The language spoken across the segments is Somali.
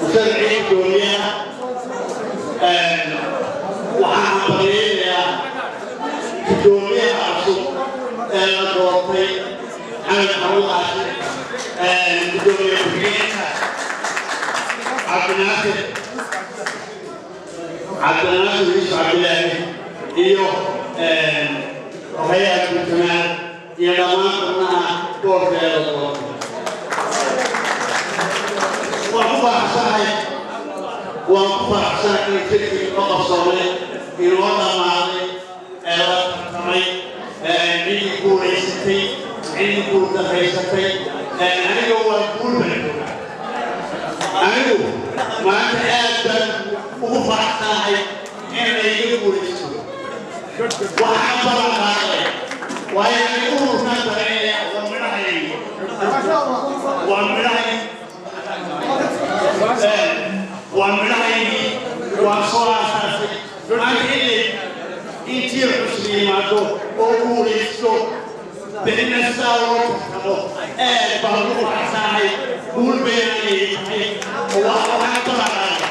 Musharrixii guddoomiyaha, waxaan hambalyaynayaa guddoomiyaha cusub ee la doortay, Maxamed Maxamuud Xaashi, guddoomiye ku-xigeenka Cabdinaasir Yuusuf Cabdilaahi iyo xogayaha guutamaan iyo dhammaan xubnaha boorka ee la doortay. Waan ku faraxsanahay, waan ku faraxsanahay in shirkii inoo qabsoomay, inoo dhammaaday, ee la tartamay, ciddii guulaysatay, ciddii guuldarraysatay. Aniga waa guul baan joogaa. Anigu maanta aad baan ugu faraxsanahay in layga guulaysto. Waxaan balan qaaday, waayo anigu ururkaan dareynaya waa midhahaygi, waa midhahay, waa midhahaygii, waan soo aasaasay. Maanta inay intii cusub yimaado oo guulaysto, berrina sidaa loo tartamo, aad baan ugu faraxsanahay. Guul bayna ayay tahay. Waxaan balan qaaday,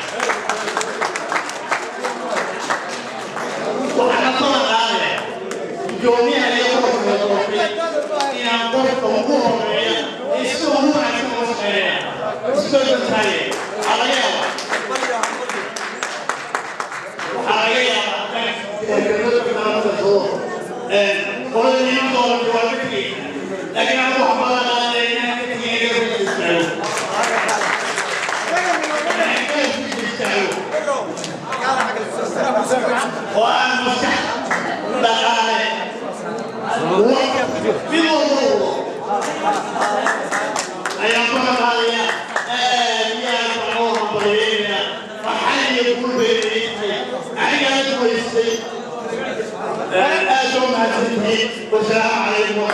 waxaan balan qaadaya guddoomiyaha iyo ururka la doortay inaan qofka ugu horeeya ee sida ugu wanaagsan uga shaqeynaya isbedel tahay. Waxaa laga yaabaa karsado qolada niman doorantay waa ka tegaysa, laakiin anigu waxaan balan qaadaya inaan ka tegin, garabkiisa istaago, inaan garabkiisa istaago oo aan maskax, dhaqaale, mid walba wado ayaan balan qaadaya. Aad iyo aad baan oo hambalyeynaya. Farxad iyo guul bay ii tahay, anigaa guulaystay. Aad baa mahadsantihiin. Wasalaamu calaykum.